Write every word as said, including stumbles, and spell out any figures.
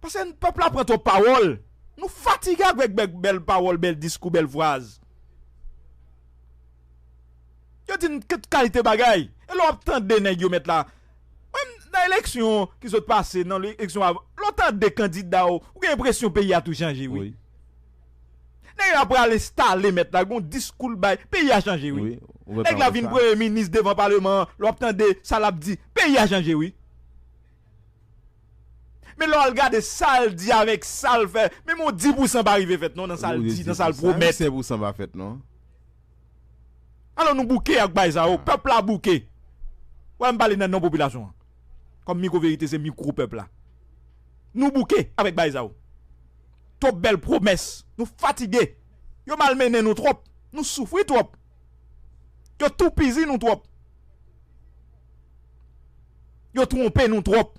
Paske pèp la pran twòp pawòl. Nou fatige avèk bèl, bèl pawòl, bèl diskou, bèl fraz. Yo di n tout kalite bagay. E lè w ap tande nèg yo mèt la, menm nan eleksyon ki sot pase, nan eleksyon avan, lè w tande kandida w, ou gen enpresyon peyi a tou chanje, wi. Nèg la pral enstale mèt la, gon diskou l bay, peyi a chanje, wi. Nèg la vin premye minis devan paleman an, lè w ap tande sa l ap di, peyi a chanje, wi. Men lè w al gade sa l di avèk sa l fè, menm yon dis pousan pa rive fèt non, nan sa l di, nan sa l pwomèt. Alò nou bouke ak bagay sa yo, pèp la bouke. Wè m pale nan non popilasyon an. Kòm Mikwo Verite se mikwo pèp la. Nou bouke avèk bagay sa yo. Twòp bèl pwomès, nou fatige. Yo malmennen nou twòp, nou soufri twòp. Yo toupizi nou twòp. Yo twonpe nou twòp.